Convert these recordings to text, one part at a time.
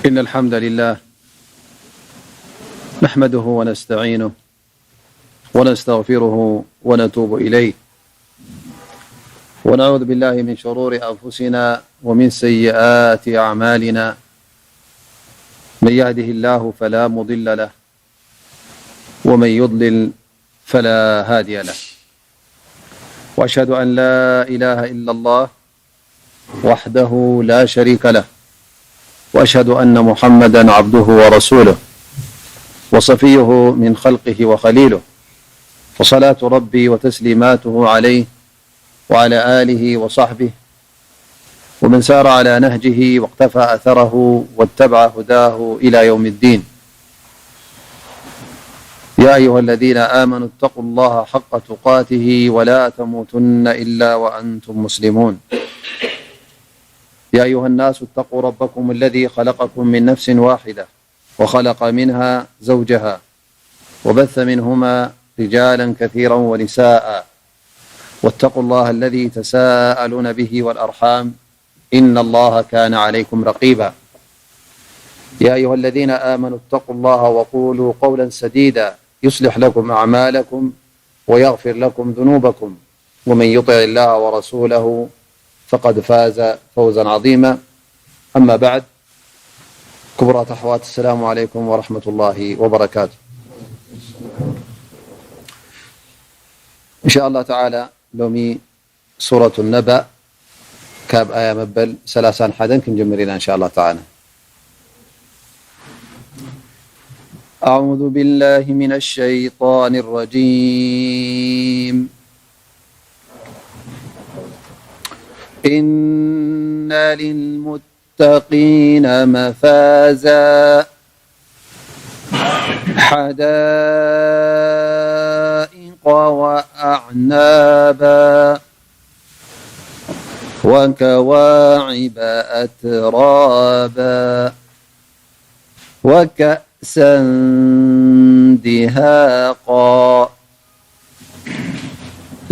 إن الحمد لله نحمده ونستعينه ونستغفره ونتوب إليه، ونعوذ بالله من شرور أنفسنا ومن سيئات أعمالنا. من يهده الله فلا مضل له، ومن يضلل فلا هادي له. وأشهد أن لا إله إلا الله وحده لا شريك له، وأشهد أن محمدا عبده ورسوله، وصفيه من خلقه وخليله، فصلاة ربي وتسليماته عليه وعلى آله وصحبه ومن سار على نهجه واقتفى أثره واتبع هداه إلى يوم الدين. يا أيها الذين آمنوا اتقوا الله حق تقاته ولا تموتن إلا وأنتم مسلمون. يا أيها الناس اتقوا ربكم الذي خلقكم من نفس واحدة وخلق منها زوجها وبث منهما رجالا كثيرا ونساء، واتقوا الله الذي تساءلون به والأرحام، إن الله كان عليكم رقيبا. يا أيها الذين آمنوا اتقوا الله وقولوا قولا سديدا يصلح لكم أعمالكم ويغفر لكم ذنوبكم، ومن يطع الله ورسوله فقد فاز فوزا عظيما. أما بعد، ክቡራት ኣሕዋት፣ السلام عليكم ورحمة الله وبركاته. إن شاء الله تعالى ሎሚ ሱረቱ ነባእ ካብ ኣያ መበል ሰላሳን ሓደን ክንጅምር ኢና። إن شاء الله تعالى. أعوذ بالله من الشيطان الرجيم. إن للمتقين مفازا، حدائق وأعنابا، وكواعب أترابا، وكأسا دهاقا.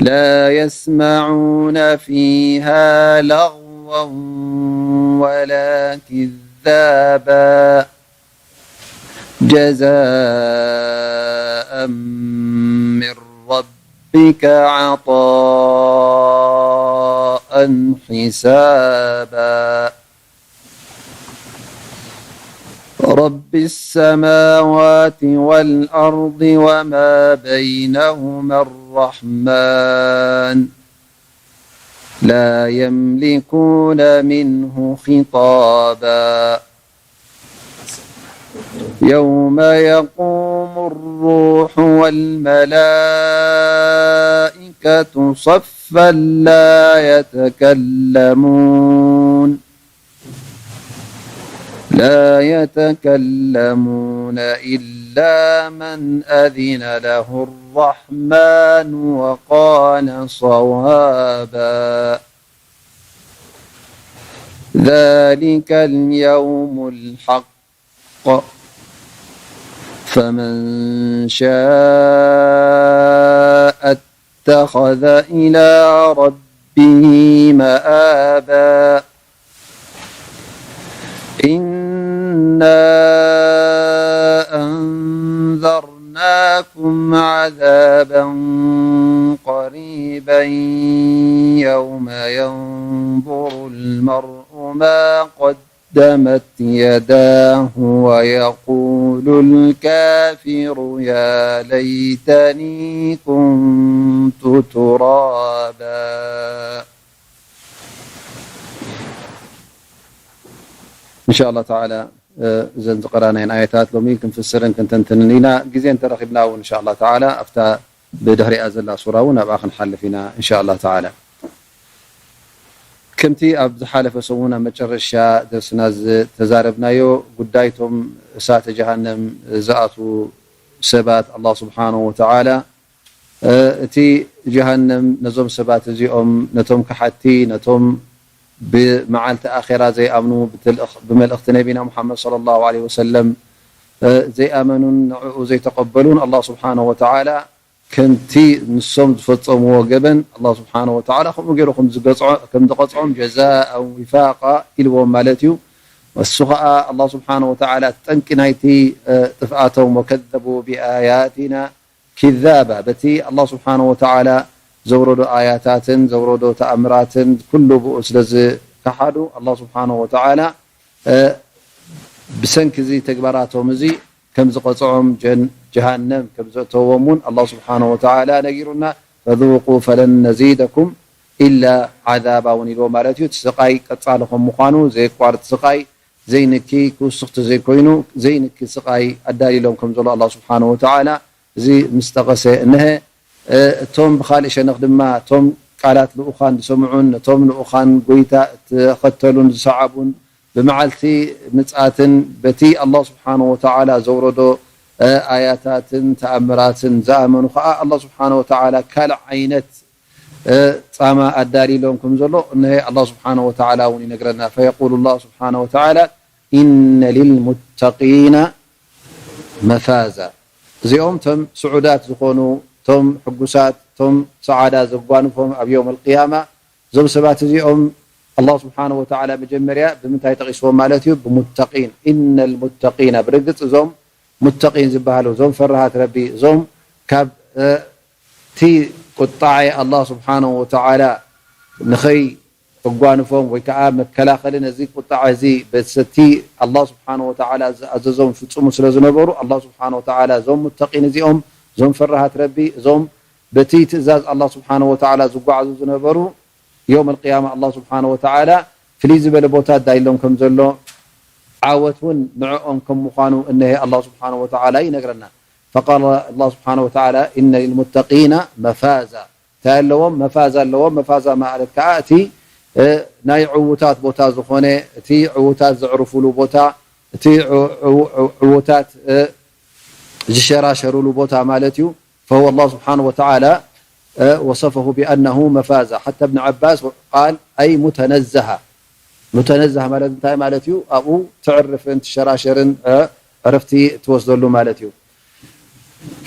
لا يسمعون فيها لغوا ولا كذابا. جزاء من ربك عطاء حسابا. رب السماوات والأرض وما بينهما الرحمن، لا يملكون منه خطابا. يوم يقوم الروح والملائكة صفا لا يتكلمون، لا يتكلمون إلا من أذن له الرحمن وقال صوابا. ذلك اليوم الحق، فمن شاء اتخذ إلى ربه مآبا. إنا أنذرناكم عذابا قريبا يوم ينظر المرء ما قدمت يداه ويقول الكافر يا ليتني كنت ترابا. إن شاء الله تعالى، እዘን ዝቐራናየን ኣየታት ሎሚ ክንፍስርን ክንተንትንን ኢና። ግዜ እንተረኺብና እውን إن شاء الله تعالى ኣብታ ብድሕሪኣ ዘላ ሱራ እውን ኣብኣ ክንሓልፍ ኢና إن شاء الله تعالى። ከምቲ ኣብ ዝሓለፈ ሰሙን ኣብ መጨረሻ ደርስና ዝተዛረብናዮ ጉዳይ እቶም እሳተ ጀሃነም ዝኣትዉ ሰባት ኣላህ ስብሓነሁ ወተዓላ እቲ ጀሃነም ነዞም ሰባት እዚኦም፣ ነቶም ከሓድቲ፣ ነቶም ብመዓልቲ ኣኼራ ዘይኣምኑ፣ ብመልእኽቲ ነቢና ሙሓመድ ሰለላሁ ዐለይሂ ወሰለም ዘይኣመኑን ንዕኡ ዘይተቐበሉን ኣላህ ስብሓነሁ ወተዓላ ከምቲ ንሶም ዝፈጸምዎ ገበን ኣላህ ስብሓነሁ ወተዓላ ከምኡ ገይሩ ከም ዝገጽዖ-፣ ከም ዝቐጽዖም ጀዛኣን ዊፋቃ ኢልዎም ማለት እዩ። እሱ ኸዓ ኣላህ ስብሓነ ወተዓላ እቲ ጠንቂ ናይቲ፣ እ፣ ጥፍኣቶም፣ "ወከዘቡ ብኣያቲና ኪዛባ"፣ በቲ ኣላህ ስብሓነ ወተዓላ ዘውረዶ ኣያታትን ዘውረዶ ተኣምራትን ኩሉ ብኡ ስለ ዝከሓዱ፣ ኣላህ ስብሓነ ወተዓላ፣ እ፣ ብሰንኪ እዚ ተግባራቶም እዚ ከም ዝቐጽዖም፣ ጀን-፣ ጀሃነም ከም ዘእተዎም እውን ኣላህ ስብሓነ ወተዓላ ነጊሩና። "ፈዙቁ ፈለን ነዚደኩም ኢላ ዓዛባ" እውን ኢልዎ ማለት እዩ። እቲ ስቓይ ቀጻሊ ከም ምዃኑ፣ ዘየቋርጥ ስቓይ፣ ዘይንኪ ክውስኽ ተዘይኮይኑ፣ ዘይንኪ ስቓይ ኣዳሊሎም ከም ዘሎ ኣላህ ስብሓነ ወተዓላ እዚ ምስ ጠቐሰ እነሀ፣ እ፣ እቶም ብኻልእ ሸነኽ ድማ፣ እቶም ቃላት ልኡኻን ዝሰምዑን፣ ነቶም ልኡኻን ጎይታ እተኸተሉን ዝሰዓቡን፣ ብመዓልቲ ምጽኣትን በቲ ኣላህ ስብሓነ ወተዓላ ዘውረዶ፣ እ፣ ኣያታትን ተኣምራትን ዝኣመኑ ኸዓ፣ ኣላህ ስብሓነ ወተዓላ ካልእ ዓይነት፣ እ፣ ጻማ ኣዳሊሎም ከም ዘሎ፣ እነሀ ኣላህ ስብሓነ ወተዓላ እውን ይነግረና። ፈየቁሉ ላህ ስብሓነ ወተዓላ፣ "ኢነ ሊልሙተቂነ መፋዛ።" እዚኦም ቶም ስዑዳት ዝኾኑ፣ ቶም ሕጉሳት፣ ቶም ሰዓዳ ዘጓንፎም ኣብ የውም ኣልቅያማ፣ እዞም ሰባት እዚኦም ኣላህ ስብሓነ ወተዓላ መጀመርያ ብምንታይ ጠቒስዎም ማለት እዩ? ብሙተቂን። "ኢነ ልሙተቂነ"፣ ብርግጽ እዞም ሙተቂን ዝበሃሉ፣ እዞም ፈራሃት ረቢ፣ እዞም ካብ፣ እ፣ እቲ ቁጣዐ ኣላህ ስብሓነሁ ወተዓላ ንኸይጓንፎም ወይ ከዓ መከላኸሊ ነዚ ቁጣዐ እዚ በቲ ኣላህ ስብሓነሁ ወተዓላ ዝኣዘዞም ፍጽሙ ስለ ዝነበሩ፣ ኣላህ ስብሓነሁ ወተዓላ እዞም ሙተቂን እዚኦም፣ እዞም ፈራሃት ረቢ፣ እዞም በቲ ትእዛዝ ኣላህ ስብሓነሁ ወተዓላ ዝጓዓዙ ዝነበሩ፣ የውም ኣልቅያማ ኣላህ ስብሓነሁ ወተዓላ ፍልይ ዝበለ ቦታ ኣዳይሎም ከም ዘሎ፣ ዓወት እውን ንዕኦም ከም ምዃኑ እነሀ ኣላህ ስብሓነሁ ወተዓላ ይነግረና። ፈቃለ ኣላህ ስብሓነሁ ወተዓላ፣ "ኢነ ሊልሙተቂነ መፋዛ።" እንታይ ኣለዎም? መፋዛ ኣለዎም። መፋዛ ማለት ከዓ እቲ፣ እ፣ ናይ ዕዉታት ቦታ ዝኾነ፣ እቲ ዕዉታት ዘዕርፉሉ ቦታ፣ እቲ ዕ-፣ ዕው-፣ ዕው-፣ ዕዉታት፣ እ፣ ዝሸራሸሩሉ ቦታ ማለት እዩ። فهو الله سبحانه وتعالى، እ፣ وصفه بأنه مفازة. حتى ابن عباس قال، أي متنزهة. متنزهة ማለት እንታይ ማለት እዩ? ኣብኡ ትዕርፍን ትሸራሸርን፣ እ፣ ዕረፍቲ ትወስደሉ ማለት እዩ።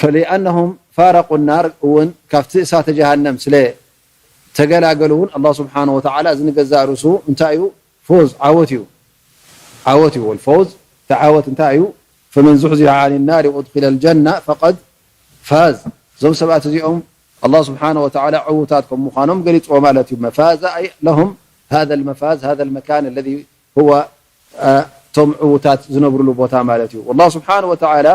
فلأنهم فارقوا النار እውን ካብቲ እሳተ ጀሃነም ስለ ተገላገሉ እውን ኣላህ ስብሓነሁ ወተዓላ እዚ ንገዛእ ርእሱ እንታይ እዩ? ፎዝ፣ ዓወት እዩ። ዓወት እዩ። ወልፈውዝ፣ እቲ ዓወት እንታይ እዩ? ፈመን ዙሕዚሐ ዓኒ ናሪ ወኡድኺለ ልጀና ፈቀድ ፋዝ። እዞም ሰባት እዚኦም ኣላህ ስብሓነሁ ወተዓላ ዕዉታት ከም ምዃኖም ገሊፅዎ ማለት እዩ። መፋዘ ኣይ ለሁም ሃዘ ልመፋዝ፣ ሃዘ ልመካን ኣለዚ ሁወ፣ እ፣ እቶም ዕዉታት ዝነብርሉ ቦታ ማለት እዩ። ወላህ ስብሓነሁ ወተዓላ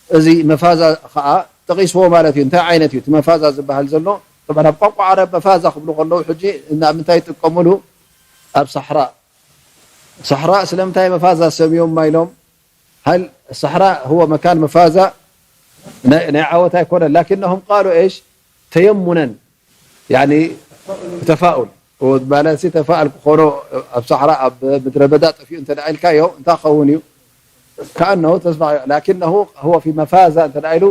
እዚ መፋዛ ኸዓ ጠቒስዎ ማለት እዩ። እንታይ ዓይነት እዩ እቲ መፋዛ ዝበሃል ዘሎ? ጠብዓን ኣብ ቋንቋ ዓረብ መፋዛ ክብሉ ከለዉ ሕጂ ናብ ምንታይ ይጥቀምሉ? ኣብ ሳሕራ። ሳሕራ ስለምንታይ መፋዛ ሰምዮማ ኢሎም? هل الصحراء هو مكان مفازة؟ ናይ ናይ ዓወት ኣይኮነን። لكنهم قالوا إيش؟ تيمنا ያኒ ተፋኡል ማለት ሲ ተፋኣል ክኾኖ ኣብ ሳሕራ ኣብ ምድረ በዳ ጠፊኡ እንተ ደኣ ኢልካዮ እንታይ ክኸውን እዩ? ከኣነሁ ተስፋ لكنه هو في مفازة እንተ ደኣ ኢሉ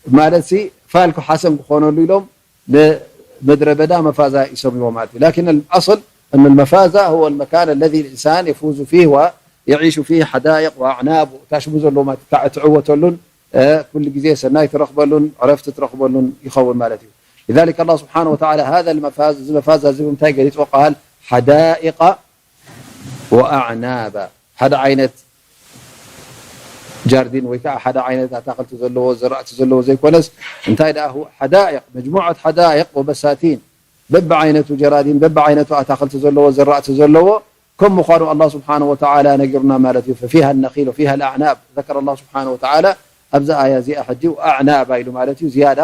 ማለት ሲ ፋል ሓሰን ክኾነሉ ኢሎም ንምድረ በዳ መፋዛ ይሰምይዎ ማለት እዩ። لكن الأصل أن المفازة هو المكان الذي الإنسان يفوز فيه ويعيش فيه حدائق وأعناب እታ ሽሙ ዘለዎ ማለት እታ እትዕወተሉን እ፣ ኩሉ ግዜ ሰናይ ትረኽበሉን ዕረፍቲ ትረኽበሉን ይኸውን ማለት እዩ። لذلك الله سبحانه وتعالى هذا المفاز، እዚ መፋዛ እዚ ብምንታይ ገሊፅዎ? قال حدائق وأعنابا። ሓደ ዓይነት ጃርዲን ወይ ከዓ ሓደ ዓይነት ኣታኽልቲ ዘለዎ ዝራእቲ ዘለዎ ዘይኮነስ እንታይ ደኣ هو حدائق، مجموعة حدائق وبساتين በብዓይነቱ ጀራዲን በብዓይነቱ ኣታኽልቲ ዘለዎ ዝራእቲ ዘለዎ ከም ምዃኑ ኣላህ ስብሓነሁ ወተዓላ ነጊሩና ማለት እዩ። ففيها النخيل وفيها الأعناب ذكر الله سبحانه وتعالى ኣብዛ ኣያ እዚኣ ሕጂ ኣዕናባ ኢሉ ማለት እዩ። ዝያዳ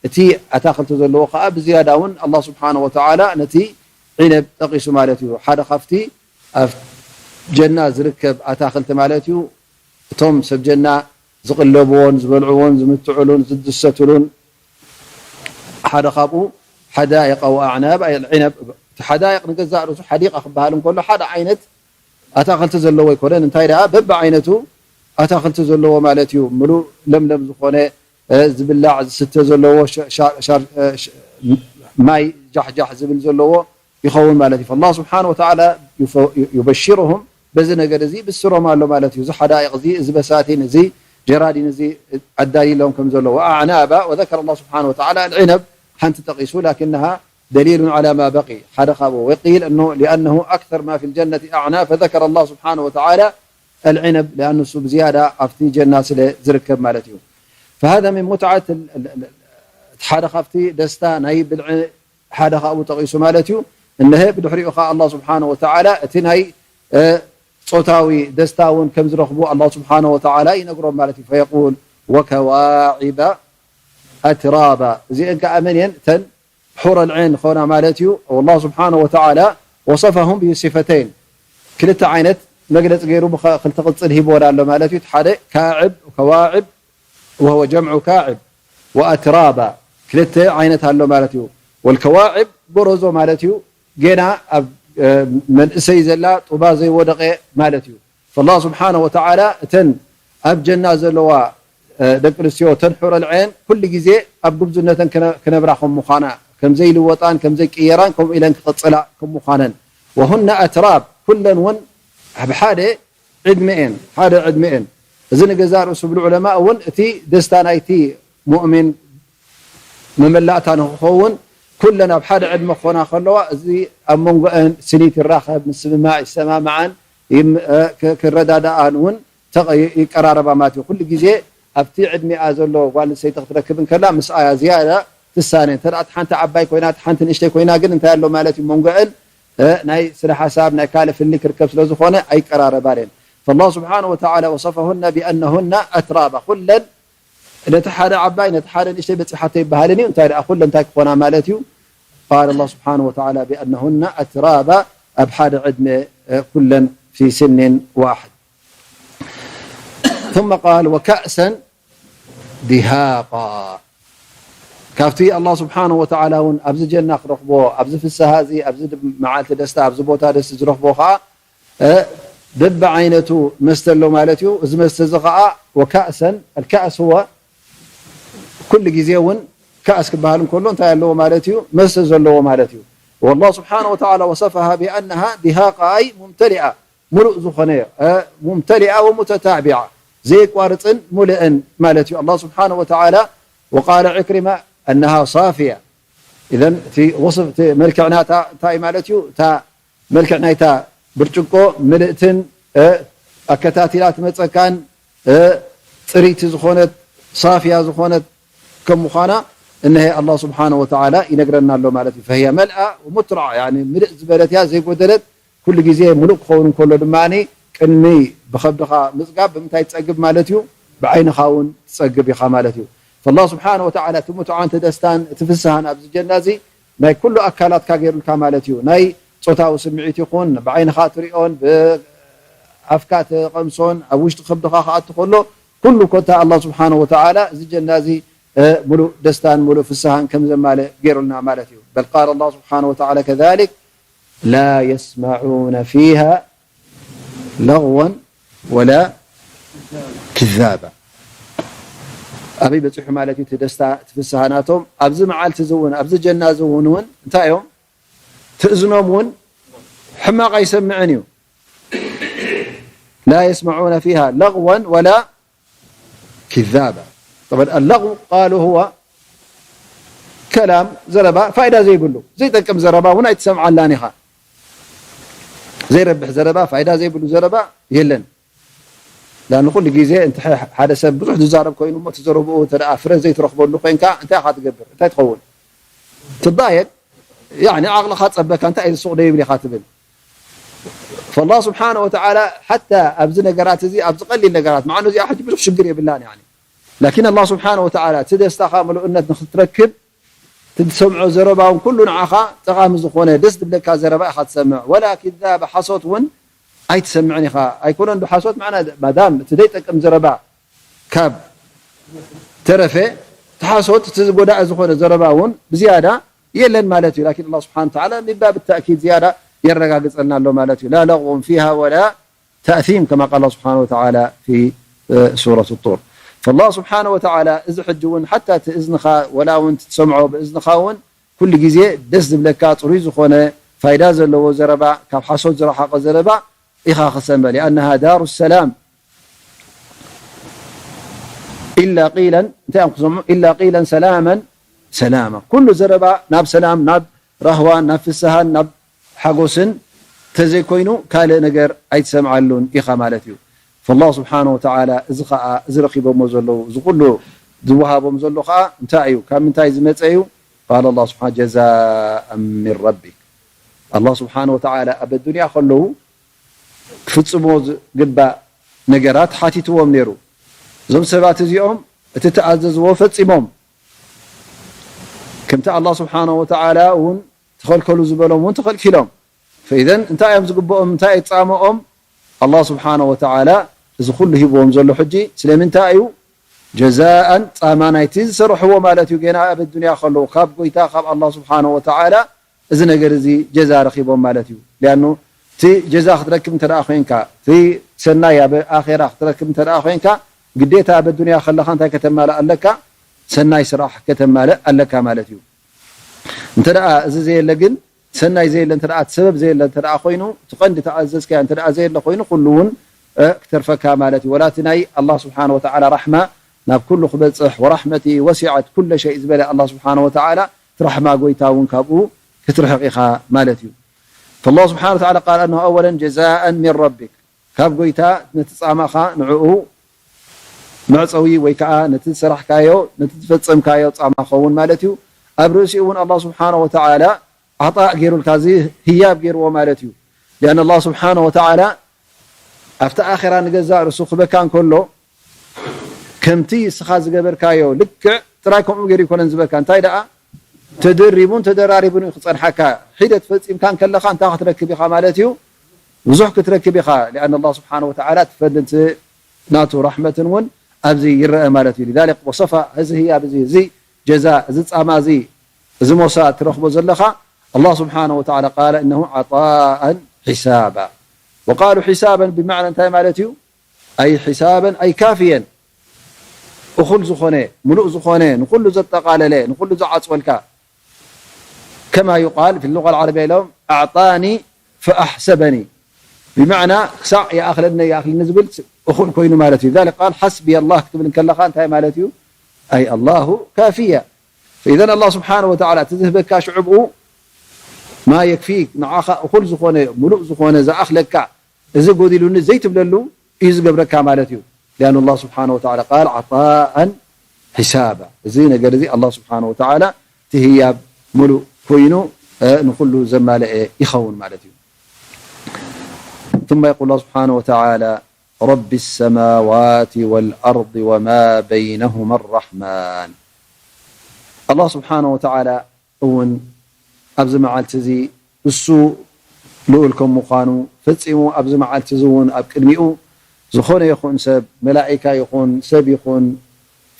እቲ ኣታኽልቲ ዘለዎ ከዓ ብዝያዳ እውን ኣላህ ስብሓነሁ ወተዓላ ነቲ ዒነብ ጠቒሱ ማለት እዩ። ሓደ ካብቲ ኣብ ጀና ዝርከብ ኣታኽልቲ ማለት እዩ። እቶም ሰብ ጀና ዝቕለብዎን ዝበልዕዎን ዝምትዕሉን ዝድሰትሉን ሓደ ካብኡ ሓዳኢቀ ወኣዕናብ ኣይ ዒነብ። እቲ ሓዳኢቅ ንገዛእ ርእሱ ሓዲቃ ክበሃል እንከሎ ሓደ ዓይነት ኣታኽልቲ ዘለዎ ኣይኮነን። እንታይ ደኣ በብዓይነቱ ኣታኽልቲ ዘለዎ ማለት እዩ። ምሉእ ለምለም ዝኾነ፣ እ፣ ዝብላዕ ዝስተ ዘለዎ፣ ሸ-፣ ሻ-፣ ሻር-፣ እ፣ ሽ-፣ ማይ ጃሕጃሕ ዝብል ዘለዎ ይኸውን ማለት እዩ። فالله سبحانه وتعالى يف-، يبشرهم በዚ ነገር እዚ ብስሮም ኣሎ ማለት እዩ። እዚ ሓዳኢቕ እዚ፣ እዚ በሳቲን፣ እዚ ጀራዲን እዚ ኣዳሊሎም ከም ዘሎ። وأعنابا، وذكر الله سبحانه وتعالى العنب ሓንቲ ጠቒሱ، لكنها دليل على ما بقي ሓደ ካብኡ. وقيل أنه لأنه أكثر ما في الجنة أعناب، فذكر الله سبحانه وتعالى العنب، لأن እሱ ብዝያዳ ኣብቲ ጀና ስለ ዝርከብ ማለት እዩ። فهذا من متعة ال-، ال-، ال-، እቲ ሓደ ካብቲ ደስታ ናይ ብልዒ ሓደ ካብኡ ጠቒሱ ማለት እዩ። እነሀ ብድሕሪኡ ኸዓ ኣላህ ስብሓነ ወተዓላ እቲ ናይ፣ እ፣ ጾታዊ ደስታ እውን ከም ዝረኽቡ ኣላህ ስብሓነ ወተዓላ ይነግሮም ማለት እዩ። فيقول وكواعب أترابا، እዚአን ከኣ መን እየን? እተን ሑረል ዐይን ኾና ማለት እዩ። والله سبحانه وتعالى وصفهم بصفتين، ክልተ ዓይነት መግለጺ ገይሩ ብኸ-፣ ክልተ ቅጽል ሂብወን ኣሎ ማለት እዩ። እቲ ሓደ ካዕብ፣ ከዋዕብ፣ وهو جمع كاعب، وأترابا، ክልተ ዓይነት ኣሎ ማለት እዩ። والكواعب ጎረዞ ማለት እዩ። ጌና ኣብ፣ እ፣ መንእሰይ ዘላ ጡባ ዘይወደቐ ማለት እዩ። فالله سبحانه وتعالى እተን ኣብ ጀና ዘለዋ እ፣ ደቂ ኣንስትዮ፣ እተን ሑረል ዐይን ኩሉ ግዜ ኣብ ጉብዝነተን ክነ-፣ ክነብራ ከም ምዃና፣ ከም ዘይልወጣን ከም ዘይቅየራን፣ ከምኡ ኢለን ክቕጽላ ከም ምዃነን። وهن أتراب، ኩለን እውን ኣብ ሓደ ዕድመ እየን፣ ሓደ ዕድመ እየን። እዚ ንገዛእ ርእሱ ብልዑለማእ እውን እቲ ደስታ ናይቲ ሙእሚን መመላእታ ንክኸውን፣ ኩለን ኣብ ሓደ ዕድመ ክኾና ከለዋ፣ እዚ ኣብ መንጎአን ስኒት ይራኸብ፣ ምስምማዕ ይሰማምዓን ይም-፣ እ፣ ክ-፣ ክረዳዳኣን እውን ተቐ-፣ ይቀራረባ ማለት እዩ። ኩሉ ግዜ ኣብቲ ዕድሜኣ ዘሎ ጓል ኣንስተይቲ ክትረክብ እንከላ፣ ምስኣ እያ ዝያዳ ትሳነ። እንተ ደኣ እቲ ሓንቲ ዓባይ ኮይና፣ እቲ ሓንቲ ንእሽተይ ኮይና ግን እንታይ ኣሎ ማለት እዩ? መንጎአን፣ እ፣ ናይ ስነ ሓሳብ፣ ናይ ካልእ ፍልልይ ክርከብ ስለ ዝኾነ ኣይቀራረባን እየን። فالله سبحانه وتعالى وصفهن بأنهن أترابا، ኩለን ነቲ ሓደ ዓባይ፣ ነቲ ሓደ ንእሽተይ በጺሓቶ ይበሃልን እዩ። እንታይ ደኣ ኩለን እንታይ ክኾና ማለት እዩ? قال الله سبحانه وتعالى بأنهن أترابا، ኣብ ሓደ ዕድመ፣ እ፣ ኩለን في سن واحد. ثم قال وكأسا دهاقا። ካብቲ ኣላህ ስብሓነሁ ወተዓላ እውን ኣብዚ ጀና ክረኽቦ፣ ኣብዚ ፍስሃ እዚ፣ ኣብዚ ድ-፣ መዓልቲ ደስታ፣ ኣብዚ ቦታ ደስ ዝረኽቦ ኸዓ፣ እ፣ በብዓይነቱ መስተ ኣሎ ማለት እዩ። እዚ መስተ እዚ ኸዓ ወካእሰን፣ ኣልካእስ ሁወ ኩሉ ግዜ እውን ካእስ ክበሃል እንከሎ እንታይ ኣለዎ ማለት እዩ? መስተ ዘለዎ ማለት እዩ። والله سبحانه وتعالى وصفها بأنها دهاقا، أي ممتلئة، ሙሉእ ዝኾነ፣ እ፣ ممتلئة ومتتابعة، ዘየቋርጽን ሙሉእን ማለት እዩ። ኣላህ ስብሓነሁ ወተዓላ وقال عكرمة أنها صافية። إذن እቲ ወስፍ፣ እቲ መልክዕ ናታ እንታይ ማለት እዩ? እታ መልክዕ ናይታ ብርጭቆ ምልእትን፣ እ፣ ኣከታቲላ ትመጸካን፣ እ፣ ጽርይቲ ዝኾነት፣ ሳፍያ ዝኾነት ከም ምዃና እነሀ ኣላህ ስብሓነሁ ወተዓላ ይነግረና ኣሎ ማለት እዩ። فهي ملأى ومترعة، ያኒ ምልእ ዝበለት እያ፣ ዘይጎደለት። ኩሉ ግዜ ምሉእ ክኸውን እንከሎ ድማ ቅድሚ ብኸብድኻ ምጽጋብ ብምንታይ ትጸግብ ማለት እዩ? ብዓይንኻ እውን ትጸግብ ኢኻ ማለት እዩ። فالله سبحانه وتعالى እቲ ምትዓን፣ እቲ ደስታን፣ እቲ ፍስሃን ኣብዚ ጀና እዚ ናይ ኩሉ ኣካላትካ ገይሩልካ ማለት እዩ። ናይ ጾታዊ ስምዒት ይኹን፣ ብዓይንኻ ትሪኦን፣ ብኣፍካ ትቐምሶን፣ ኣብ ውሽጢ ከብድኻ ክኣቱ ከሎ፣ ኩሉ ኮታ ኣላህ ስብሓነሁ ወተዓላ እዚ ጀና እዚ፣ እ፣ ሙሉእ ደስታን ሙሉእ ፍስሃን ከም ዘማልእ ገይሩልና ማለት እዩ። بل قال الله سبحانه وتعالى كذلك لا يسمعون فيها لغوا ولا كذابا። ኣበይ በጺሑ ማለት እዩ እቲ ደስታ፣ እቲ ፍስሃ ናቶም? ኣብዚ መዓልቲ እዚ እውን፣ ኣብዚ ጀና እዚ እውን፣ እውን እንታይ እዮም? ትእዝኖም እውን ሕማቕ ኣይሰምዕን እዩ። لا يسمعون فيها لغوا ولا كذابا. طبعا اللغو قالوا هو كلام، ዘረባ ፋይዳ ዘይብሉ፣ ዘይጠቅም ዘረባ እውን ኣይትሰምዓላን ኢኻ። ዘይረብሕ ዘረባ፣ ፋይዳ ዘይብሉ ዘረባ የለን። ላን ኩሉ ግዜ እንተ ሐ-፣ ሓደ ሰብ ብዙሕ ዝዛረብ ኮይኑ እሞ፣ እቲ ዘረብኡ እንተ ደኣ ፍረ ዘይትረኽበሉ ኮይንካ፣ እንታይ ኢኻ ትገብር? እንታይ ትኸውን? ትባየድ፣ ያኒ ዓቕልኻ ጸበካ፣ እንታይ እዩ ሱቕ ደይብል ኢኻ ትብል። فالله سبحانه وتعالى ሓታ ኣብዚ ነገራት እዚ፣ ኣብዚ ቀሊል ነገራት፣ መዓኑ እዚኣ ሕጂ ብዙሕ ሽግር የብላን፣ ያኒ ላኪን ኣላህ ስብሓነ ወተዓላ እቲ ደስታኻ ምሉእነት ንኽትረክብ፣ እቲ ትሰምዖ ዘረባ እውን ኩሉ ንዓኻ ጠቓሚ ዝኾነ፣ ደስ ዝብለካ ዘረባ ኢኻ ትሰምዕ። ወላ ኪዛብ፣ ሓሶት እውን ኣይትሰምዕን ኢኻ። ኣይኮነን ዶ ሓሶት? ማዕና ማዳም እቲ ዘይጠቅም ዘረባ ካብ ተረፈ፣ እቲ ሓሶት፣ እቲ ዝጎዳእ ዝኾነ ዘረባ እውን ብዝያዳ የለን ማለት እዩ። ላኪን ኣላህ ስብሓነ ወተዓላ ሚን ባብ ተእኪድ ዝያዳ የረጋግጸልና ኣሎ ማለት እዩ። ላ ለغው ፊሃ ወላ تأثيم كما قال الله سبحانه وتعالى في، እ፣ ሱረት ጡር። فالله سبحانه وتعالى እዚ ሕጂ እውን ሓታ እቲ እዝንኻ ወላ እውን ትሰምዖ ብእዝንኻ እውን ኩሉ ግዜ ደስ ዝብለካ ጽሩይ ዝኾነ ፋይዳ ዘለዎ ዘረባ፣ ካብ ሓሶት ዝረሓቐ ዘረባ ኢኻ ክሰምዕ። لأنها دار السلام إلا قيلا، እንታይ እዮም ክሰምዑ? إلا قيلا سلاما سلاما። ኩሉ ዘረባ ናብ ሰላም፣ ናብ ራህዋን፣ ናብ ፍስሃን፣ ናብ ሓጎስን ተዘይኮይኑ ካልእ ነገር ኣይትሰምዓሉን ኢኻ ማለት እዩ። فالله سبحانه وتعالى እዚ ኸዓ፣ እዚ ረኺቦሞ ዘለዉ፣ እዚ ኩሉ ዝወሃቦም ዘሎ ኸዓ እንታይ እዩ? ካብ ምንታይ ዝመጸ እዩ? قال الله سبحانه جزاء من ربك። ኣላህ ስብሓነ ወተዓላ ኣብ ኣዱንያ ከለዉ ክፍጽሞ ዝግባእ ነገራት ሓቲትዎም ነይሩ። እዞም ሰባት እዚኦም እቲ ተኣዘዝዎ ፈጺሞም። ከምቲ ኣላህ ስብሓነ ወተዓላ እውን ተኸልከሉ ዝበሎም እውን ተኸልኪሎም። ፈኢዘን እንታይ እዮም ዝግብኦም? እንታይ እዩ ጻምኦም? ኣላህ ስብሓነ ወተዓላ እዚ ኩሉ ሂብዎም ዘሎ ሕጂ ስለምንታይ እዩ? ጀዛኣን፣ ጻማ ናይቲ ዝሰርሕዎ ማለት እዩ። ገና ኣብ ኣዱንያ ከለዉ ካብ ጎይታ ካብ ኣላህ ስብሓነ ወተዓላ እዚ ነገር እዚ ጀዛ ረኺቦም ማለት እዩ። ሊኣኑ እቲ ጀዛ ክትረክብ እንተ ደኣ ኮይንካ፣ እቲ ሰናይ ኣብ ኣኼራ ክትረክብ እንተ ደኣ ኮይንካ፣ ግዴታ ኣብ ኣዱንያ ከለኻ እንታይ ከተማልእ ኣለካ? ሰናይ ስራሕ ከተማልእ ኣለካ ማለት እዩ። እንተ ደኣ እዚ ዘየለ ግን፣ ሰናይ ዘየለ እንተ ደኣ፣ እቲ ሰበብ ዘየለ እንተ ደኣ ኮይኑ፣ እቲ ቀንዲ ተኣዘዝካዮ እንተ ደኣ ዘየለ ኮይኑ፣ ኩሉ እውን፣ እ፣ ክተርፈካ ማለት እዩ። ወላ እቲ ናይ ኣላህ ስብሓነ ወተዓላ ራሕማ ናብ ኩሉ ክበጽሕ፣ ወራሕመቲ ወሲዐት ኩለ ሸይእ ዝበለ ኣላህ ስብሓነ ወተዓላ፣ እቲ ራሕማ ጎይታ እውን ካብኡ ክትርሕቕ ኢኻ ማለት እዩ። فالله سبحانه وتعالى قال أنه أولا جزاء من ربك، ካብ ጎይታ ነቲ ጻማኻ ንዕኡ መዕጸዊ ወይ ከኣ ነቲ ዝሰራሕካዮ፣ ነቲ ዝፈጸምካዮ ጻማ ኸውን ማለት እዩ። ኣብ ርእሲኡ እውን ኣላህ ስብሓነ ወተዓላ ዓጣእ ገይሩልካ፣ እዚ ህያብ ገይርዎ ማለት እዩ። ሊኣን ኣላህ ስብሓነ ወተዓላ ኣብቲ ኣኼራ ንገዛእ ርእሱ ክበካ እንከሎ፣ ከምቲ እስኻ ዝገበርካዮ ልክዕ ጥራይ ከምኡ ገይሩ ይኮነን ዝበካ። እንታይ ደኣ? ተደሪቡን ተደራሪቡን እዩ ክጸንሓካ። ሒደት ፈጺምካ እንከለኻ እንታይ ክትረክብ ኢኻ ማለት እዩ? ብዙሕ ክትረክብ ኢኻ። ሊኣን ኣላህ ስብሓነ ወተዓላ ትፈልጥ ናቱ ራሕመትን እውን ኣብዚ ይረአ ማለት እዩ። لذلك وصف እዚ ህያብ እዚ፣ እዚ ጀዛ፣ እዚ ጻማ እዚ፣ እዚ ሞሳ ትረኽቦ ዘለኻ ኣላህ ስብሓነ ወተዓላ قال إنه عطاء حسابا። وقالوا حسابا ብመዕና እንታይ ማለት እዩ? أي حسابا أي كافيا، እኹል ዝኾነ፣ ምሉእ ዝኾነ፣ ንኹሉ ዘጠቓለለ፣ ንኹሉ ዝዓጽወልካ። كما يقال في اللغة العربية ኢሎም أعطاني فأحسبني ብመዕና ክሳዕ ይኣኽለኒ ይኣኽለኒ ዝብል እኹል ኮይኑ ማለት እዩ። ذلك قال حسبي الله ክትብል እንከለኻ እንታይ ማለት እዩ? أي الله كافيا። فإذا ኣላህ ስብሓነ ወተዓላ እቲ ዝህበካ ሽዑ ብኡ ما يكفيك ንዓኻ እኹል ዝኾነ ምሉእ ዝኾነ ዝኣኽለካ እዚ ጎዲሉኒ ዘይትብለሉ እዩ ዝገብረካ ማለት እዩ። لأن الله سبحانه وتعالى قال عطاء حسابا። እዚ ነገር እዚ ኣላህ ስብሓነ ወተዓላ እቲ ህያብ ምሉእ ኮይኑ፣ እ፣ ንኹሉ ዘማለአ ይኸውን ማለት እዩ። ثم يقول الله سبحانه وتعالى رب السماوات والأرض وما بينهما الرحمن። ኣላህ ስብሓነ ወተዓላ እውን ኣብዚ መዓልቲ እዚ እሱ ልኡል ከም ምዃኑ ፈጺሙ፣ ኣብዚ መዓልቲ እዚ እውን ኣብ ቅድሚኡ ዝኾነ ይኹን ሰብ፣ መላኢካ ይኹን ሰብ ይኹን፣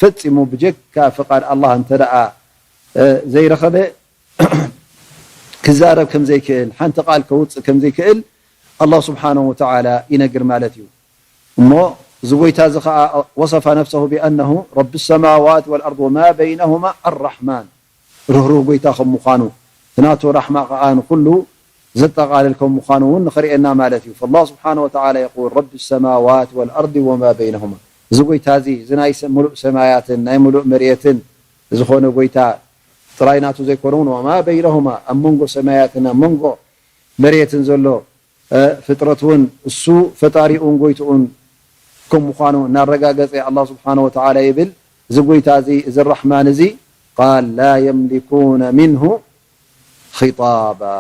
ፈጺሙ ብጀካ ፍቓድ ኣላህ እንተ ደኣ፣ እ፣ ዘይረኸበ፣ ክዛረብ ከም ዘይክእል፣ ሓንቲ ቃል ከውጽእ ከም ዘይክእል ኣላህ ስብሓነሁ ወተዓላ ይነግር ማለት እዩ። እሞ እዚ ጎይታ እዚ ኸኣ وصف نفسه بأنه رب السماوات والأرض وما بينهما الرحمن። ርህሩህ ጎይታ ከም ምዃኑ፣ እቲ ናቱ ራሕማ ኸኣ ንኹሉ ዘጠቓልል ከም ምዃኑ እውን ንኽርእየና ማለት እዩ። فالله سبحانه وتعالى يقول رب السماوات والأرض وما بينهما። እዚ ጎይታ እዚ፣ እዚ ናይ ሰ-፣ ምሉእ ሰማያትን ናይ ምሉእ መሬትን ዝኾነ ጎይታ ጥራይ ናቱ ዘይኮነ እውን وما بينهما፣ ኣብ መንጎ ሰማያትን ኣብ መንጎ መሬትን ዘሎ እ፣ ፍጥረት እውን እሱ ፈጣሪኡን ጎይትኡን ከም ምዃኑ እናረጋገጸ ኣላህ ስብሓነ ወተዓላ ይብል፣ እዚ ጎይታ እዚ፣ እዚ ራሕማን እዚ፣ قال لا يملكون منه خطابا።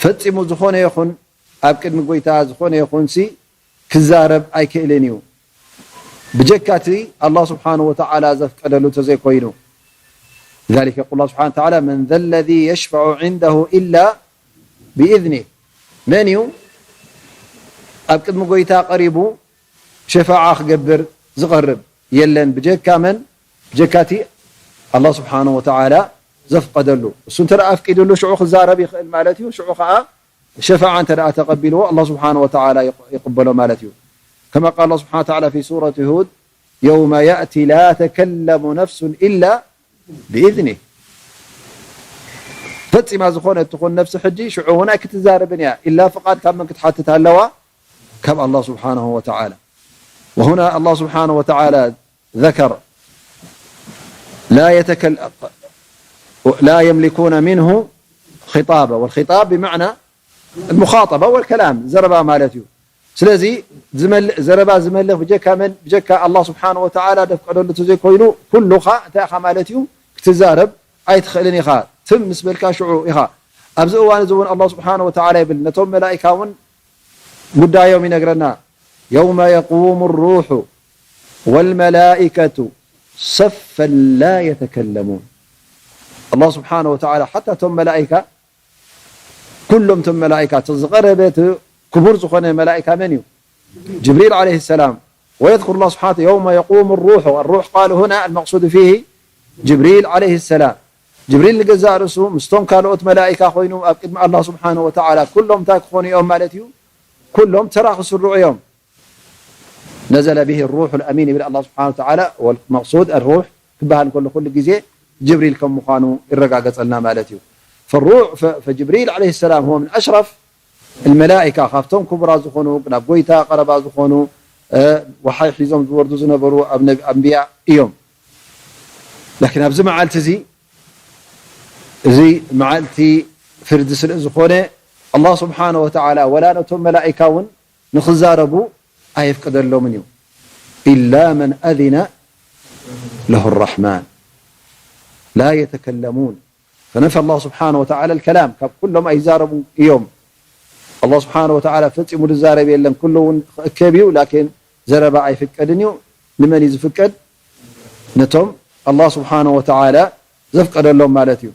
ፈጺሙ ዝኾነ ይኹን ኣብ ቅድሚ ጎይታ ዝኾነ ይኹንሲ ክዛረብ ኣይክእልን እዩ። ብጀካ እቲ ኣላህ ስብሓነሁ ወተዓላ ዘፍቀደሉ እንተዘይኮይኑ። لذلك يقول الله سبحانه وتعالى من ذا الذي يشفع عنده إلا بإذنه። መን እዩ ኣብ ቅድሚ ጎይታ ቀሪቡ ሸፋዓ ክገብር ዝቐርብ? የለን። ብጀካ መን? ብጀካ እቲ ኣላህ ስብሓነሁ ወተዓላ ዘፍቀደሉ። እሱ እንተ ደኣ ኣፍቂድሉ ሽዑ ክዛረብ ይኽእል ማለት እዩ። ሽዑ ኸዓ ሸፋዓ እንተ ደኣ ተቐቢልዎ ኣላህ ስብሓነሁ ወተዓላ ይቕ-፣ ይቕበሎ ማለት እዩ። كما قال الله سبحانه وتعالى في سورة هود يوم يأتي لا تكلم نفس إلا بإذنه። ፈጺማ ዝኾነት ትኹን ነፍሲ ሕጂ ሽዑ እውን ኣይክትዛረብን እያ። ኢላ ፍቓድ ካብ መን ክትሓትት ኣለዋ? ካብ ኣላህ ስብሓነሁ ወተዓላ። وهنا الله سبحانه وتعالى ذكر لا يتكل-، لا يملكون منه خطابا، والخطاب بمعنى المخاطبة والكلام، ዘረባ ማለት እዩ። ስለዚ ዝመልእ ዘረባ ዝመልኽ ብጀካ መን? ብጀካ ኣላህ ስብሓነ ወተዓላ ደፍቀደሉ እንተዘይኮይኑ፣ ኩሉኻ እንታይ ኢኻ ማለት እዩ? ክትዛረብ ኣይትኽእልን ኢኻ። ትም ምስ በልካ ሽዑ ኢኻ። ኣብዚ እዋን እዚ እውን ኣላህ ስብሓነ ወተዓላ ይብል፣ ነቶም መላኢካ እውን ጉዳዮም ይነግረና። የውመ የቁሙ ሩሑ ወልመላኢከቱ ሰፈን ላ የተከለሙን። ኣላህ ስብሓነ ወተዓላ ሓታ እቶም መላኢካ ኩሎም እቶም መላኢካ፣ እቲ ዝቐረበ፣ እቲ ክቡር ዝኾነ መላኢካ መን እዩ? ጅብሪል ዓለይሂ ሰላም። ወየዝኩሩ ላህ ስብሓነ ወተዓላ የውመ የቁሙ ሩሑ፣ ሩሕ ቃሉ ሁና አልመቅሱዱ ፊሂ ጅብሪል ዓለይሂ ሰላም። ጅብሪል ንገዛእ ርእሱ ምስቶም ካልኦት መላኢካ ኮይኑ ኣብ ቅድሚ ኣላህ ስብሓነ ወተዓላ ኩሎም እንታይ ክኾኑ እዮም ማለት እዩ? ኩሎም ተራ ክስርዑ እዮም። ነዘለ ቢሂ ሩሑ ልአሚን ይብል ኣላህ ስብሓነ ወተዓላ። ወልመቅሱድ ሩሕ ክበሃል እንከሎ ኩሉ ግዜ ጅብሪል ከም ምዃኑ ይረጋገጸልና ማለት እዩ። ፈሩሕ፣ ፈ-፣ ፈጅብሪል ዓለይሂ ሰላም ሁወ ምን ኣሽረፍ ልመላኢካ፣ ካብቶም ክቡራት ዝኾኑ፣ ናብ ጎይታ ቀረባ ዝኾኑ፣ እ፣ ወሓይ ሒዞም ዝወርዱ ዝነበሩ ኣብ ነቢ-፣ ኣንብያ እዮም። ላኪን ኣብዚ መዓልቲ እዚ፣ እዚ መዓልቲ ፍርዲ ስለ ዝኾነ፣ ኣላህ ስብሓነ ወተዓላ ወላ ነቶም መላኢካ እውን ንኽዛረቡ ኣየፍቅደሎምን እዩ። ኢላ መን ኣዚነ ለሁ ራሕማን ላ የተከለሙን። ፈነፈ ኣላህ ስብሓነ ወተዓላ ልከላም፣ ካብ ኩሎም ኣይዛረቡን እዮም። ኣላህ ስብሓነ ወተዓላ ፈጺሙ ዝዛረብ የለን፣ ኩሉ እውን ክእከብ እዩ፣ ላኪን ዘረባ ኣይፍቀድን እዩ። ንመን እዩ ዝፍቀድ? ነቶም ኣላህ ስብሓነ ወተዓላ ዘፍቀደሎም ማለት እዩ።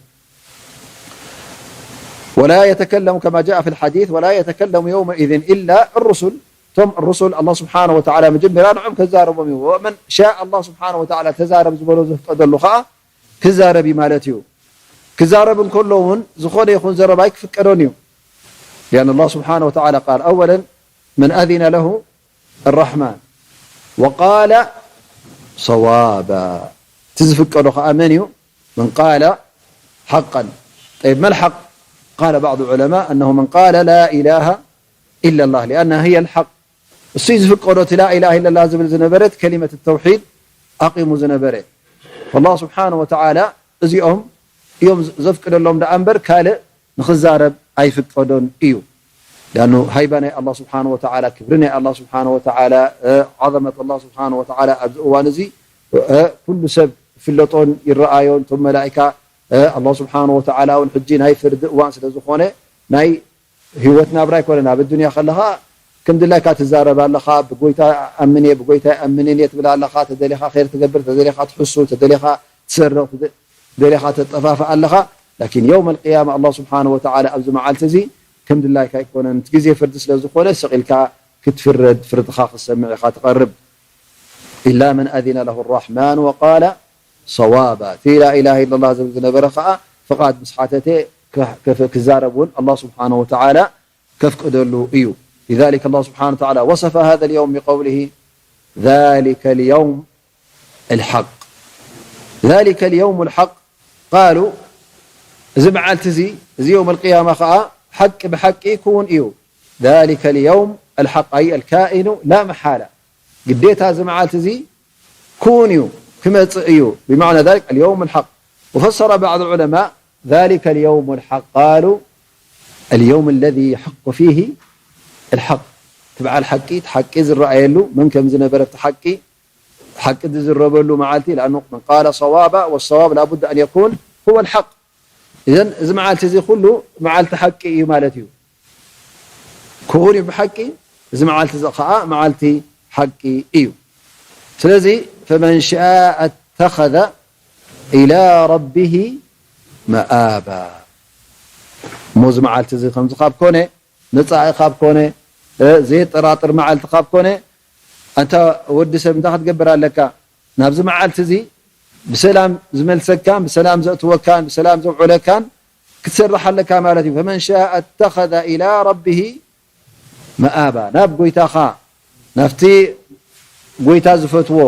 ወላ የተከለሙ ከማ ጃአ ፊ ልሓዲስ፣ ወላ የተከለሙ የውመኢዝን ኢላ ሩሱል። እቶም ሩሱል ኣላህ ስብሓነ ወተዓላ መጀመርያ ንዖም ከዛረቦም እዩ። ወመን ሻእ ኣላህ ስብሓነ ወተዓላ ተዛረብ ዝበሎ ዘፍቀደሉ ከዓ ክዛረብ እዩ ማለት እዩ። ክዛረብ እንከሎ እውን ዝኾነ ይኹን ዘረባ ኣይክፍቀዶን እዩ። ሊኣን ኣላህ ስብሓነ ወተዓላ ቃል፣ ኣወለን መን ኣዚነ ለሁ ኣራሕማን ወቃለ ሰዋባ። እቲ ዝፍቀዶ ከዓ መን እዩ? መን ቃለ ሓቀን። ጠይብ፣ መል ሓቅ? ቃለ ባዕዱ ዑለማ ኣነሁ መን ቃለ ላ ኢላሃ ኢለላህ ሊኣና ህየ ልሓቅ። እሱ እዩ ዝፍቀዶ፣ እቲ ላኢላሃ ኢለላህ ዝብል ዝነበረ፣ እቲ ከሊመት ተውሒድ ኣቂሙ ዝነበረ። ኣላህ ስብሓነ ወተዓላ እዚኦም እዮም ዘፍቅደሎም ደኣ እምበር ካልእ ንኽዛረብ ኣይፍቀዶን እዩ። ሊኣኑ ሃይባ ናይ ኣላህ ስብሓነ ወተዓላ፣ ክብሪ ናይ ኣላህ ስብሓነ ወተዓላ፣ እ፣ ዓዘመት ኣላህ ስብሓነ ወተዓላ ኣብዚ እዋን እዚ፣ እ፣ ኩሉ ሰብ ይፍለጦን ይረኣዮን፣ እቶም መላኢካ፣ እ፣ ኣላህ ስብሓነ ወተዓላ እውን ሕጂ ናይ ፍርዲ እዋን ስለ ዝኾነ፣ ናይ ህይወት ናብራ ኣይኮነን። ኣብ ኣዱንያ ከለኻ ከም ድላይካ ትዛረብ ኣለኻ፣ ብጎይታ ኣምን እየ፣ ብጎይታ ኣይኣምንን እየ ትብል ኣለኻ፣ ተደሊኻ ኸይር ትገብር፣ ተደሊኻ ትሕሱ፣ ተደሊኻ ትሰርቕ፣ ተደ-፣ ተደሊኻ ተጠፋፍእ ኣለኻ። ላኪን የውም ኣልቅያማ ኣላህ ስብሓነ ወተዓላ ኣብዚ መዓልቲ እዚ ከም ድላይካ ኣይኮነን። እቲ ግዜ ፍርዲ ስለ ዝኾነ ስቕ ኢልካ ክትፍረድ፣ ፍርድኻ ክትሰምዕ ኢኻ ትቐርብ። ኢላ መን ኣዚነ ለሁ ራሕማን ወቃለ ሰዋባ። እቲ ላኢላሃ ኢለላህ ዝብል ዝነበረ ኸዓ ፍቓድ ምስ ሓተተ ክህ-፣ ክፍ-፣ ክዛረብ እውን ኣላህ ስብሓነሁ ወተዓላ ከፍቅደሉ እዩ። لذلك الله سبحانه وتعالى وصف هذا اليوم بقوله ذلك اليوم الحق. ذلك اليوم الحق قالوا، እዚ መዓልቲ እዚ፣ እዚ የውም ኣልቅያማ ኸዓ ሓቂ ብሓቂ ክውን እዩ። ذلك اليوم الحق أي الكائن لا محالة. ግዴታ እዚ መዓልቲ እዚ ክውን እዩ፣ ክመጽእ እዩ። بمعنى ذلك اليوم الحق. وفسر بعض العلماء ذلك اليوم الحق قالوا اليوم الذي يحق فيه الحق. እቲ በዓል ሓቂ፣ እቲ ሓቂ ዝረኣየሉ፣ መን ከም ዝነበረ፣ እቲ ሓቂ፣ ሓቂ ዝዝረበሉ መዓልቲ፣ لأنه من قال صوابا والصواب لا بد أن يكون هو الحق. إذن እዚ መዓልቲ እዚ ኩሉ መዓልቲ ሓቂ እዩ ማለት እዩ። ክውን እዩ ብሓቂ፣ እዚ መዓልቲ እዚ ኸዓ መዓልቲ ሓቂ እዩ። ስለዚ فمن شاء اتخذ إلى ربه مآبا። እሞ እዚ መዓልቲ እዚ ከምዚ ካብ ኮነ፣ መጻኢ ካብ ኮነ፣ እ፣ ዘየጠራጥር መዓልቲ ካብ ኮነ፣ ኣንታ ወዲ ሰብ እንታይ ክትገብር ኣለካ? ናብዚ መዓልቲ እዚ ብሰላም ዝመልሰካን ብሰላም ዘእትወካን ብሰላም ዘውዕለካን ክትሰርሕ ኣለካ ማለት እዩ። فمن شاء اتخذ إلى ربه مآبا። ናብ ጎይታኻ፣ ናብቲ ጎይታ ዝፈትዎ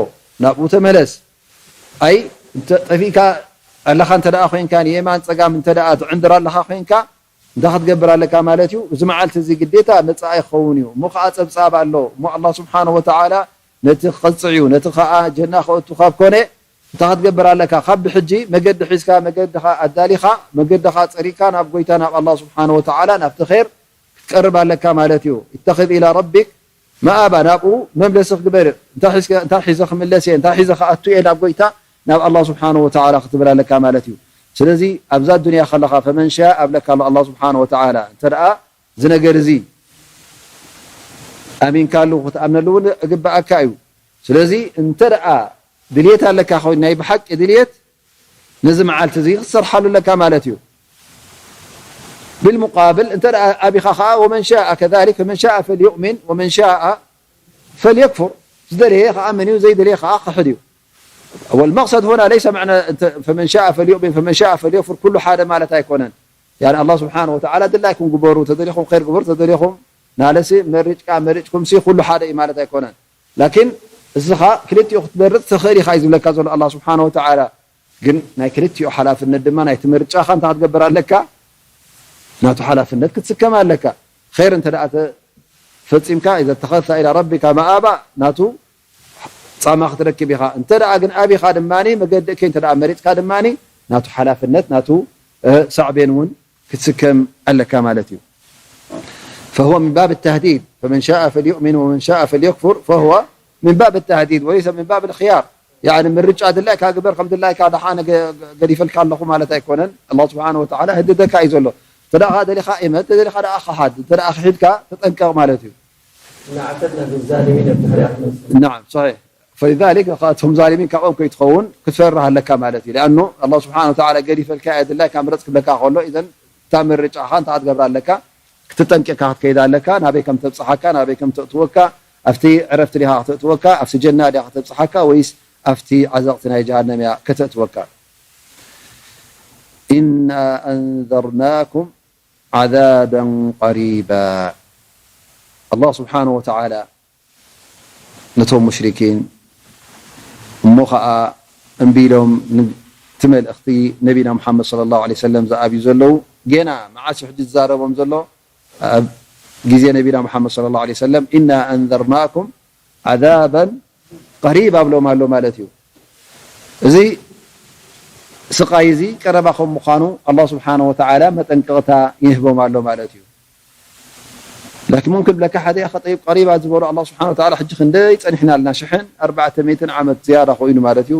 ናብኡ ተመለስ። ኣይ፣ እንተ ጠፊእካ ኣለኻ እንተ ደኣ ኮይንካ፣ ንየማን ጸጋም እንተ ደኣ ትዕንድር ኣለኻ ኮይንካ፣ እንታይ ክትገብር ኣለካ ማለት እዩ? እዚ መዓልቲ እዚ ግዴታ መጻኢ ክኸውን እዩ። እሞ ኸዓ ጸብጻብ ኣሎ። እሞ ኣላህ ስብሓነሁ ወተዓላ ነቲ ክቐጽዕ እዩ። ነቲ ኸዓ ጀና ከእቱ ካብ ኮነ፣ እንታይ ክትገብር ኣለካ? ካብ ብሕጂ መገዲ ሒዝካ፣ መገድኻ ኣዳሊኻ፣ መገድኻ ጸሪግካ ናብ ጎይታ፣ ናብ ኣላህ ስብሓነሁ ወተዓላ፣ ናብቲ ኸይር ክትቀርብ ኣለካ ማለት እዩ። اتخذ إلى ربك መኣባ ናብኡ መምለሲ ክግበር፣ እንታይ ሒዝከ-፣ እንታይ ሒዘ ክምለስ እየ፣ እንታይ ሒዘ ክኣቱ እየ ናብ ጎይታ፣ ናብ ኣላህ ስብሓነሁ ወተዓላ ክትብል ኣለካ ማለት እዩ። ስለዚ ኣብዛ ዱንያ ከለኻ፣ ፈመን ሻእ ኣብለካ ኣሎ ኣላህ ስብሓነሁ ወተዓላ። እንተ ደኣ እዚ ነገር እዚ ኣሚንካሉ ክትኣምነሉ እውን እግበኣካ እዩ። ስለዚ እንተ ደኣ ድልየት ኣለካ ኮይኑ ናይ ብሓቂ ድልየት፣ ነዚ መዓልቲ እዚ ክትሰርሓሉ ኣለካ ማለት እዩ። ብልሙቃብል እንተ ደኣ ኣቢኻ ኸዓ፣ ወመን ሻእ ከዛሊክ ፈመን ሻእ ፈልዩእሚን ወመን ሻእ ፈልየክፉር። ዝደለየ ክኣምን እዩ፣ ዘይደለየ ኸዓ ክሕድ እዩ። ወልመቅሰድ ሁና ለይሰ መዕነ እንተ ፈመን ሻእ ፈልዩእሚን ፈመን ሻእ ፈልየክፉር ኩሉ ሓደ ማለት ኣይኮነን። ያኒ ኣላህ ስብሓነሁ ወተዓላ ድላይኩም ግበሩ፣ ተደሊኹም ኸይር ግበሩ፣ ተደሊኹም ናለሲ መሪጭካ መሪጭኩምሲ ኩሉ ሓደ እዩ ማለት ኣይኮነን። ላኪን እስኻ ክልቲኡ ክትመርጽ ትኽእል ኢኻ እዩ ዝብለካ ዘሎ ኣላህ ስብሓነሁ ወተዓላ። ግን ናይ ክልቲኡ ሓላፍነት ድማ ናይቲ ምርጫኻ እንታይ ክትገብር ኣለካ? ናቱ ሓላፍነት ክትስከም ኣለካ። ኸይር እንተ ደኣ ተፈጺምካ፣ ኢዘ ተኸዝታ ኢላ ረቢካ መኣባ፣ ናቱ ጻማ ክትረክብ ኢኻ። እንተ ደኣ ግን ኣቢኻ ድማኒ፣ መገዲ እከይ እንተ ደኣ መሪጽካ ድማኒ፣ ናቱ ሓላፍነት፣ ናቱ፣ እ፣ ሳዕቤን እውን ክትስከም ኣለካ ማለት እዩ። فهو من باب التهديد، فمن شاء فليؤمن ومن شاء فليكفر، فهو من باب التهديد وليس من باب الخيار. ያኒ ምርጫ ድላይካ ግበር፣ ከም ድላይካ ደሓነ ገ-፣ ገዲፈልካ ኣለኹ ማለት ኣይኮነን። ኣላህ ስብሓነሁ ወተዓላ ህድደካ እዩ ዘሎ። እንተ ደኣ ደሊኻ እመን፣ እንተ ደሊኻ ደኣ ክሓድ፣ እንተ ደኣ ክሒድካ ተጠንቀቕ ማለት እዩ። نعم، صحيح. فلذلك እቶም ዛሊሚን ካብኦም ከይትኸውን ክትፈርህ ኣለካ ማለት እዩ። لأنه ኣላህ ስብሓነሁ ወተዓላ ገዲፈልካ እየ ድላይካ ምረጽ ክብለካ ከሎ፣ ኢዘን እታ ምርጫኻ እንታይ ክትገብር ኣለካ? ክትጠንቂቕካ ክትከይድ ኣለካ። ናበይ ከም ተብጽሓካ፣ ናበይ ከም ተእትወካ፣ ኣብቲ ዕረፍቲ ዲኻ ከተእትወካ፣ ኣብቲ ጀና ዲኻ ከተብጽሓካ፣ ወይስ ኣብቲ ዓዘቕቲ ናይ ጀሃነም እያ ከተእትወካ? إنا أنذرناكم عذابا قريبا. ኣላህ ስብሓነሁ ወተዓላ ነቶም ሙሽሪኪን እሞ ኸዓ እምቢ ኢሎም ንቲ መልእኽቲ ነቢና ሙሓመድ ሰለላሁ ዐለይሂ ወሰለም ዝኣብዩ ዘለዉ፣ ጌና መዓስ እዩ ሕጂ ዝዛረቦም ዘሎ? ኣብ ግዜ ነቢና ሙሓመድ ሰለላሁ ዐለይሂ ወሰለም፣ ኢና ኣንዘርናኩም ዓዛበን ቀሪብ ኣብሎም ኣሎ ማለት እዩ። እዚ ስቓይ እዚ ቀረባ ከም ምዃኑ ኣላህ ስብሓነሁ ወተዓላ መጠንቀቕታ ይህቦም ኣሎ ማለት እዩ። ላኪን ሙምክን ብለካ ሓደ፣ "ኣኸ ጠይብ፣ ቀሪባ" ዝበሎ ኣላህ ስብሓነሁ ወተዓላ፣ ሕጂ ክንደይ ጸኒሕና ኣለና? ሽሕን ኣርባዕተ ሚእትን ዓመት ዝያዳ ኮይኑ ማለት እዩ።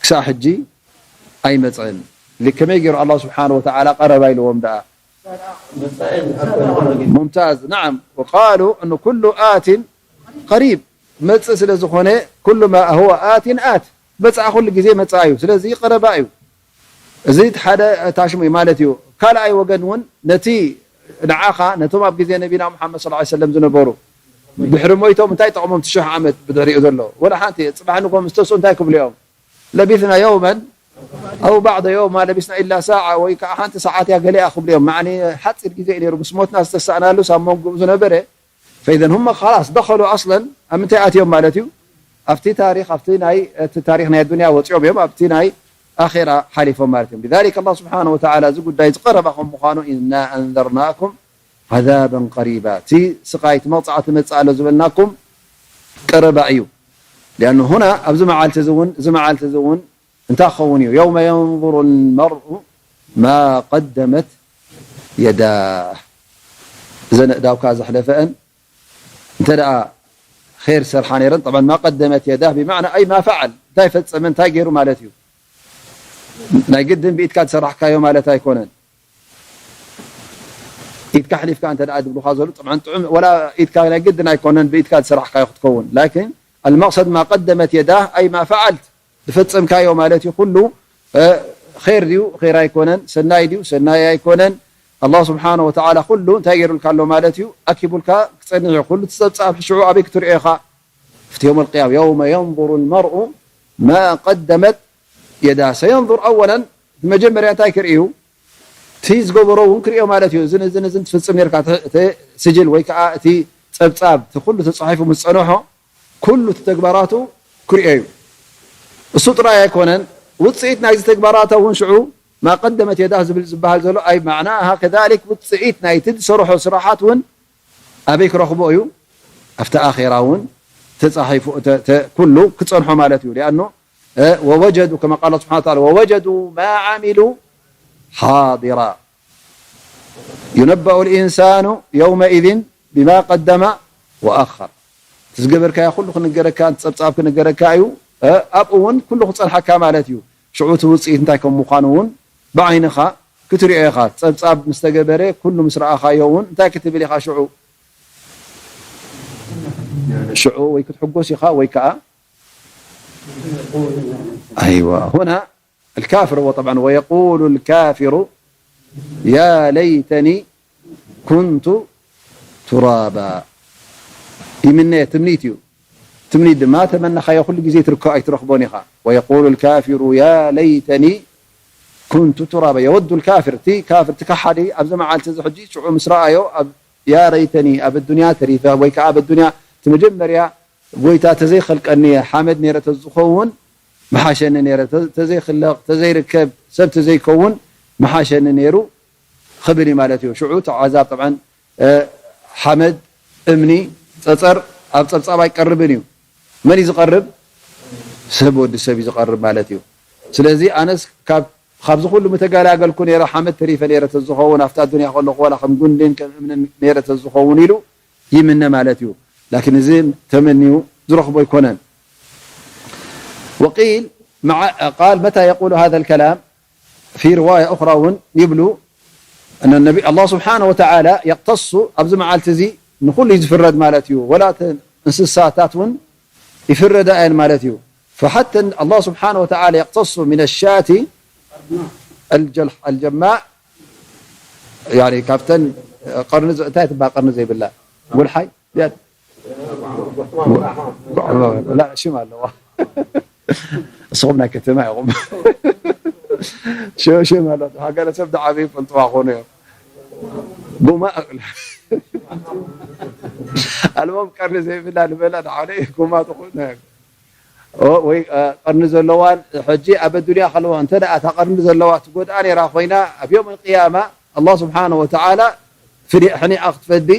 ክሳዕ ሕጂ ኣይመጽእን። ል-፣ ከመይ ገይሩ ኣላህ ስብሓነሁ ወተዓላ ቀረባ ኢልዎም ደኣ? ሙምታዝ፣ ነዓም። ወቃሉ እኑ ኩሉ ኣትን ቀሪብ፣ መጽእ ስለ ዝኾነ፣ ኩሉ ማ ሁወ ኣትን ኣት፣ መጽኣ ኩሉ ግዜ መጽኣ እዩ። ስለዚ ቀረባ እዩ። እዚ እቲ ሓደ ታሽሙ እዩ ማለት እዩ። ካልኣይ ወገን እውን ነቲ ንዓኻ፣ ነቶም ኣብ ግዜ ነቢና ሙሓመድ ሰለላሁ ዐለይሂ ወሰለም ዝነበሩ፣ ድሕሪ ሞይቶም እንታይ ጠቕሞም እቲ ሽሕ ዓመት ብድሕሪኡ ዘሎ? ወላ ሓንቲ። ጽባሕ ንግሆ ምስ ተስኡ እንታይ ክብሉ እዮም? ለቢስና የውመን ኣው ባዕደ የውም ማ ለቢስና ኢላ ሳዓ፣ ወይ ከዓ ሓንቲ ሰዓት እያ ገለ እያ ክብሉ እዮም። ማዕኒ ሓፂር ግዜ እዩ ነይሩ ምስ ሞትና ዝተሳእናሉ ሳብ መንጎኡ ዝነበረ። ፈኢዘን ሁመ ኸላስ ደኸሉ ኣስለን ኣብ ምንታይ ኣትዮም ማለት እዩ? ኣብቲ ታሪኽ፣ ኣብቲ ናይ፣ እቲ ታሪኽ ናይ ኣዱንያ ወፂኦም እዮም፣ ኣብቲ ናይ ኣኼራ ሓሊፎም ማለት እዮም። ሊዛሊክ ኣላህ ስብሓነሁ ወተዓላ እዚ ጉዳይ ዝቐረባ ከም ምዃኑ፣ ኢና ኣንዘርናኩም ዓዛበን ቀሪባ፣ እቲ ስቓይ፣ እቲ መቕፃዕቲ መፅእ ኣሎ ዝበልናኩም ቀረባ እዩ። ሊኣኑ ሁና ኣብዚ መዓልቲ እዚ እውን፣ እዚ መዓልቲ እዚ እውን እንታይ ክኸውን እዩ? የውመ የንظሩ ልመርኡ ማ ቀደመት የዳህ። እዘን ኣእዳውካ ዘሕለፈአን እንተ ደኣ ኸይር ዝሰርሓ ነይረን፣ ጠብዓን ማ ቀደመት የዳህ ብማዕና ኣይ ማ ፈዓል፣ እንታይ ፈጸመ፣ እንታይ ገይሩ ማለት እዩ። ናይ ግድን ብኢድካ ዝሰራሕካዮ ማለት ኣይኮነን። ኢድካ ኣሕሊፍካ እንተ ደኣ ዝብሉኻ ዘለዉ፣ ጠብዓን ጥዑም፣ ወላ ኢድካ ናይ ግድን ኣይኮነን ብኢድካ ዝሰራሕካዮ ክትከውን። ላኪን ኣልመቕሰድ ማ ቀደመት የዳህ ኣይ ማ ፈዓልት፣ ዝፈጸምካዮ ማለት እዩ። ኩሉ፣ እ፣ ኸይር ድዩ ኸይር ኣይኮነን፣ ሰናይ ድዩ ሰናይ ኣይኮነን፣ ኣላህ ስብሓነሁ ወተዓላ ኩሉ እንታይ ገይሩልካ ኣሎ ማለት እዩ? ኣኪቡልካ ክጸንሕ እዩ። ኩሉ እቲ ጸብጻብ ሽዑ ኣበይ ክትሪኦ ኢኻ? ኣብቲ የውመል ቅያማ፣ የውመ የንظሩ ልመርኡ ማ ቀደመት የዳ። ሰየንظር ኣወለን፣ መጀመርያ እንታይ ክርኢ እዩ? እቲ ዝገበሮ እውን ክርእዮ ማለት እዩ። እዝን እዝን እዝን ትፍጽም ነርካ፣ እቲ፣ እቲ ስጅል ወይ ከዓ እቲ ጸብጻብ፣ እቲ ኩሉ ተጻሒፉ ምስ ጸንሖ፣ ኩሉ እቲ ተግባራቱ ክርእዮ እዩ። እሱ ጥራይ ኣይኮነን፣ ውጽኢት ናይዚ ተግባራታ እውን ሽዑ ማ ቀደመት የዳህ ዝብል ዝበሃል ዘሎ፣ ኣይ ማዕናሃ ከዛሊክ ውጽኢት ናይቲ ዝሰርሖ ስራሓት እውን ኣበይ ክረኽቦ እዩ? ኣብቲ ኣኼራ እውን ተጻሒፉ፣ ተ-፣ ተ-፣ ኩሉ ክጸንሖ ማለት እዩ። ሊኣኑ፣ እ፣ ወወጀዱ፣ ከማ ቃል ስብሓነ ወተዓላ፣ ወወጀዱ ማ ዓሚሉ ሓዲራ። ዩነበኡ ልኢንሳኑ የውመኢዝን ቢማ ቀደመ ወኣኸር። እቲ ዝገበርካዮ ኩሉ ክንገረካ፣ ጸብጻብ ክንገረካ እዩ። እ፣ ኣብኡ እውን ኩሉ ክጸንሓካ ማለት እዩ። ሽዑ እቲ ውጽኢት እንታይ ከም ምዃኑ እውን ብዓይንኻ ክትሪኦ ኢኻ። ጸብጻብ ምስ ተገበረ፣ ኩሉ ምስ ረኣኻዮ እውን እንታይ ክትብል ኢኻ ሽዑ? ሽዑ ወይ ክትሕጎስ ኢኻ ወይ ከኣ ኣይዋ። ሁና الكافر هو طبعا ويقول الكافر يا ليتني كنت ترابا ይምነ ትምኒት እዩ። ትምኒት ድማ ተመነኻዮ ኩሉ ግዜ ትርከ ኣይትረኽቦን ኢኻ። ويقول الكافر يا ليتني كنت ترابا يود الكافر እቲ ካፍር እቲ ከሓዲ ኣብዚ መዓልቲ እዚ ሕጂ ሽዑ ምስ ረኣዮ ኣብ يا ليتني ኣብ ኣዱንያ ተሪፈ ወይ ከዓ ኣብ ኣዱንያ እቲ መጀመርያ ጎይታ ተዘይኸልቀኒ ሓመድ ነይረ ተዝኸውን ምሓሸኒ ነይረ፣ ተ-፣ ተዘይኽለቕ፣ ተዘይርከብ፣ ሰብ ተዘይከውን ምሓሸኒ ነይሩ ክብል እዩ ማለት እዩ። ሽዑ እቲ ዓዛብ ጠብዓን፣ እ፣ ሓመድ፣ እምኒ፣ ጸጸር ኣብ ጸብጻብ ኣይቀርብን እዩ። መን እዩ ዝቐርብ? ሰብ ወዲ ሰብ እዩ ዝቐርብ ማለት እዩ። ስለዚ ኣነስ ካብ፣ ካብዚ ኩሉ ምተገላገልኩ ነይረ፣ ሓመድ ተሪፈ ነይረ ተዝኸውን ኣብታ ኣዱንያ ከለኹ ዋላ ከም ጉንድን ከም እምንን ነይረ ተዝኸውን ኢሉ ይምነ ማለት እዩ። ላኪን እዚ ተመንዩ ዝረኽቦ ኣይኮነን። وقيل مع قال متى يقول هذا الكلام في رواية أخرى እውን ይብሉ أن النبي الله سبحانه وتعالى يقتص ኣብዚ መዓልቲ እዚ ንኹሉ እዩ ዝፍረድ ማለት እዩ። ወላ እተን እንስሳታት እውን ይፍረዳ እየን ማለት እዩ። فحتى الله سبحانه وتعالى يقتص من الشاة الجلح الجماء يعني ካብተን ቀርኒ ዘ-፣ እንታይ ትበሃል ቀርኒ ዘይብላ ጉልሓይ ድያ? ላ ሽም ኣለዋ። እስኹም ናይ ከተማ ኢኹም። ሽ-፣ ሽም ኣለዋ። ሃገረ ሰብ ደዓበዩ ይፈልጥዋ ኾኑ እዮም። ጉማ ኣልቦም ቀርኒ ዘይብላ ንበላ ደዓነ ጉማ ትኾኑ እዮም። ኦ፣ ወይ፣ እ፣ ቀርኒ ዘለዋን ሕጂ ኣብ ኣዱንያ ከለዋ እንተ ደኣ እታ ቀርኒ ዘለዋ ትጎድኣ ነይራ ኮይና ኣብ የውም ቅያማ ኣላህ ስብሓነ ወተዓላ ፍዲ-፣ ሕኒኣ ክትፈዲ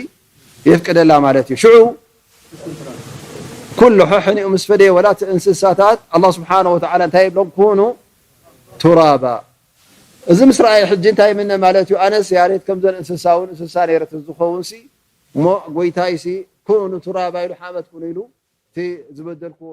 የፍቅደላ ማለት እዩ። ሽዑ ኩሉ ሕሕኒኡ ምስ ፈደየ ወላ እቲ እንስሳታት ኣላህ ስብሓነ ወተዓላ እንታይ ይብሎም? ኩኑ ቱራባ። እዚ ምስ ረኣየ ሕጂ እንታይ ይምነ ማለት እዩ? ኣነስ ያሬት ከምዘን እንስሳ እውን እንስሳ ነይረ ተዝኸውን ሲ እሞ ጎይታይ ሲ ኩኑ ቱራባ ኢሉ ሓመድ ኩኑ ኢሉ እቲ ዝበደልክዎ